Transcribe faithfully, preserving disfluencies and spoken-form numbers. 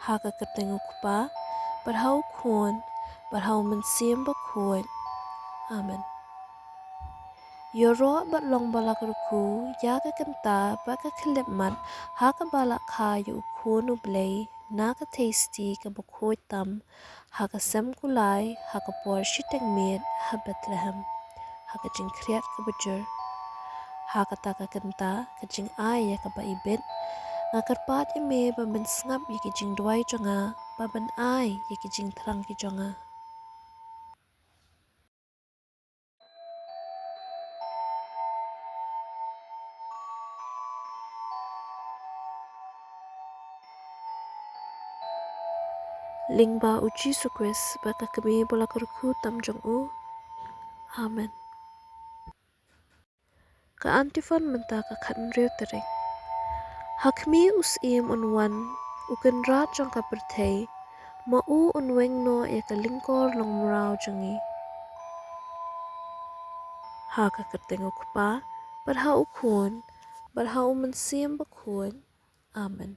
Ha ka kyrteng u Kpa, bad ha u Khun, bad ha u Mynsiem Bakhuid. Amen. Ïaroh bad long ba la kyrkhu ïa ka kynta bad ka khyllipmat ha kaba la kha ïa u Khun u Blei na ka theisti kaba khuid tam, ha ka sem kulai, ha ka por shiteng miet ha Bethlehem, ha ka jingkhriat kaba jur. Ha kata ka kynta ka jingai ïa kaba ibit, nga kyrpad ïa me ba men sngap ïa ki jingduwai jong nga, ba men ai ïa ki jingthrang ki jong nga. Lyngba u Jisu Khrist bad ka kmie ba la kyrkhu tam jong u. Amen. Ka antiphon mynta ka khathynriew tarik. Ha khmih u Syiem un wan, u Kynrad jong ka pyrthei, ma u un weng noh ïa ka lyngkor longmraw jong ngi. Ha ka kyrteng u Kpa, bad ha u Khun, bad ha u Mynsiem Bakhuid. Amen.